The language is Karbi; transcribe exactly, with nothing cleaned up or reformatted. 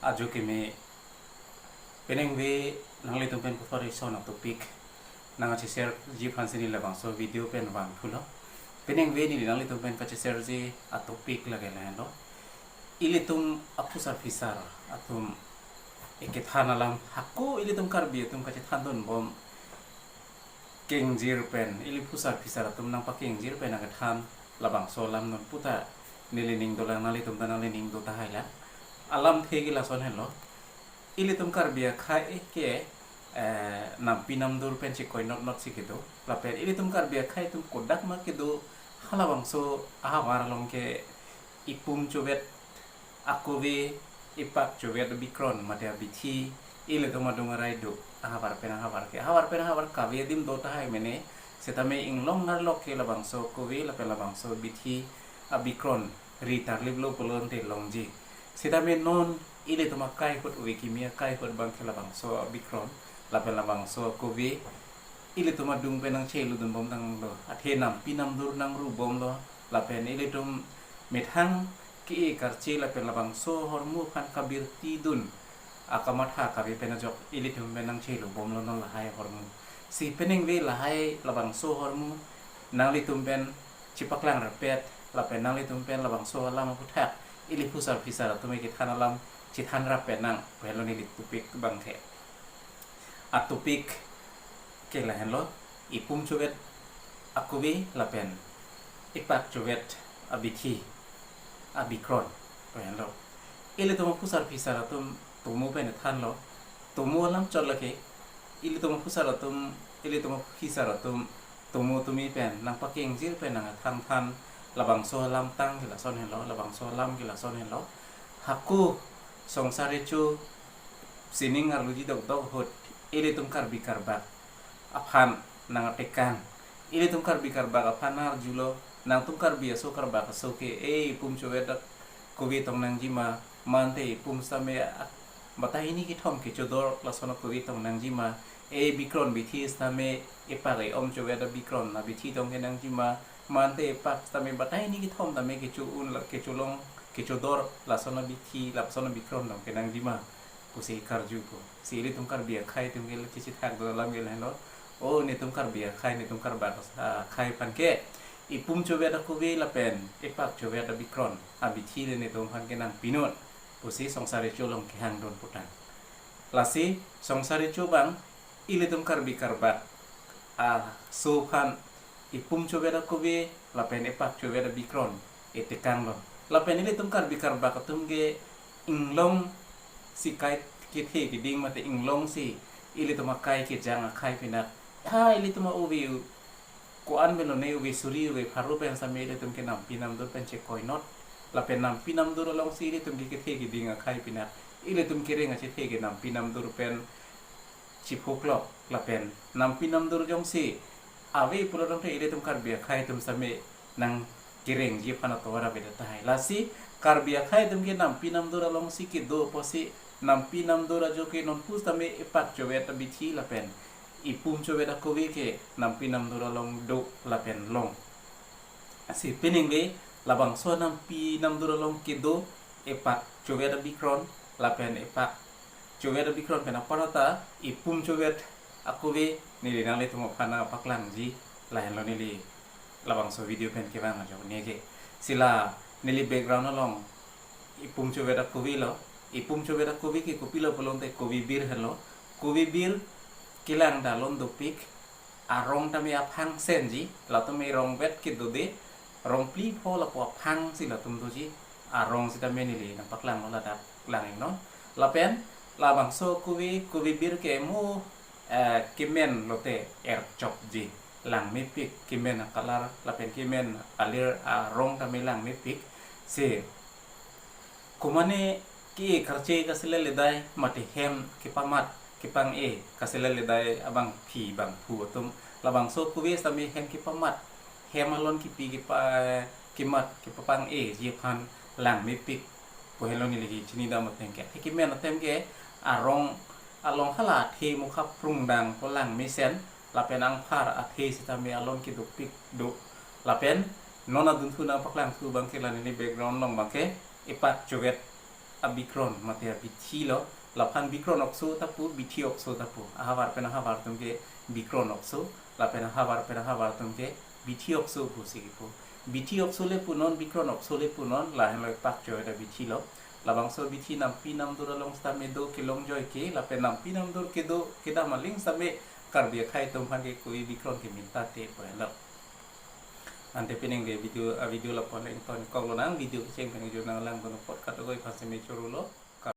Ajo keme, peningve nanglitum pen puthot ison a-topic nangkacheserji aphansi neli labangso video pen vangthulo. Peningve neli nanglitum pen kacheserji a-topic lake lahenlo. Ilitum aphusar phisar atum ekethan alam, hako ilitum Karbi atum kachethandunbom kengjir pen, ili phusar phisar atum nangpakengjir pen nangkethan labangso alam non puta neli ning dolang, nanglitum ta nangli ning do tahai lang. Alamthe ke lason henlo. Ilitum Karbi akhai ke, eh, nampi namdur pen chekoinot not si kedo. Lapen ilitum Karbi akhai atum kodak ma kedo, halabangso ahavar along ke ipum chovet akove, ipak chovet abikron mate abithi, ilitum adung arai do, ahavar pen ahavar ke, ahavar pen ahavar kave adim do tahai mene, setame inglong arlo ke labangso akove lapen labangso abithi abikron ri tarliplo pulote longji. Setame non ilitum akai ahut, ove kimi akai ahut abang ke labangso abikron lapen labangso akove ilitum adung pen nangcheludunbom tanglo, athe nampi namdur nangrubomlo, lapen ilitum methang ke-e karche lapen labangso ahormu aphan kabirtidun akamatha kave pen ajok ilitum pen nangchelubomlo non lahai ahormu. Si peningve lahai labangso ahormu nanglitum pen chepaklang rapet, lapen nanglitum pen labangso alam aphuthak ili phusar phisar atum ekethan alam chethan rapet nang, pu henlo neli topic abang ke. A-topic ke lahenlo, ipum chovet akove lapen ipak chovet abithi abikron, pu henlo. Ilitum aphusar phisar atum tomo pen ethanlo. Tomo alam chot lake, ilitum aphusar atum, ilitum aphisar atum tomo tumi pen nangpakengjir pen nangkethan than labangso alamtang ke lason henlo, labangso alam ke lason henlo. Hako songsar recho sining arloji dokdok ahut ilitum Karbi Karbak aphan nangtekang. Ilitum Karbi Karbak aphan nang-arjulo, nangtum Karbi aso Karbak aso ke, e ipum chovet akove tong nangji ma, mante ipum sitame a-, batai hini kethom kechodor lason akove tong nangji ma, e bikron bithi sitame ipak e-om chovet abikron abithi tong kenangji ma, mante ipak sitame batai hini kethom tame kecho-un la, kecholong, kechodor lason abithi, lason abikron tong kenangji ma, pusi karjupo. Si ilitum Karbi akhai atum ke la chechethak do alam ke lahenlo. O netum Karbi akhai, netum Karbak akhai aphan ke ipum chovet akove lapen ipak chovet abikron abithi le netum aphan ke nangpinon, pusi songsar recho along kehangdun putang. Lasi songsar recho abang ilitum Karbi Karbak aso aphan ipum chovet akove lapen ipak chovet abikron etekanglo. Lapen ilitum Karbi Karbak atum ke inglong si kai kethe keding mate inglong si ilitum akai kejang akhai pinak, tha ilitum a-ove ko-an pen lone, ove suri ove pharo pen sitame ilitum ke nampi namdur pen chekoinot. Lapen nampi namdur alongsi ilitum ke kethe keding akhai pinak, ilitum kereng achethe ke nampi namdur pen chiphuklok, lapen nampi namdur jongsi ave pulo tangte ilitum Karbi akhai atum sitame nangkerengji aphan atovar avedet tahai. Lasi Karbi akhai atum ke nampi namdur alongsi kedo apotsi nampi namdur ajo ke nonpu sitame ipak chovet abithi lapen ipum chovet akove ke nampi namdur along do lapen long. Si peningve labangso nampi namdur along kedo ipak chovet abikron lapen ipak chovet abikron pen aparta ipum chovet akove neli nanglitum aphan nangpaklangji lahenlo neli labangso video pen kevang ajok neke. Si la neli background along ipum chovet akove lo. Ipum chovet akove ke kopilo pulote kove bir henlo. Kove bir kelang dalon dopik, arong tame aphang senji, latum erong vet kedode, rong phli pho lapu aphang si latum doji, arong sitame neli nangpaklanglo ladak lang-iknon. Lapen labangso kove, kove bir ke mo, eh, kemen lote erchokji, langmepik kemen a-colour lapen kemen alir, arong tame langmepik. Si komane ke karche kaselet ledai mate hem kepamat kepang-e kaselet ledai abangpi bangphu atum, labangso kove sitame hem kepamat, hem alon kipi kepa, kemat kepapang-eji aphan langmepik pu henlo neli kechini dam ateng ke. Athe kemen atum ke arong along hala athe mukha prungdang pu langmesen, lapen angphar athe sitame alon kedopik do. Lapen non adunthu nangpaklangthu abangke la neli background along abangke ipak chovet abikron mate abithi lo, laphan bikron okso ta pu, bithi okso ta pu. Ahavar pen ahavar atum ke bikron okso, lapen ahavar pen ahavar atum ke bithi okso pusi kipu. Bithi okso le punon, bikron okso le punon, lahenlo pak choi ta bithi lo. Labangso bithi nampi namdur along sitame do, kelong joi ke, lapen nampi namdur kedo kedam aling sitame Karbi akhei atum aphan ke koi bikron ke minta te pu helo. Ante pining de video, a video lapu-an le ingtonkok lonang, video kecheng pen kejut nang langdun apot kadokave aphan seme choro lo.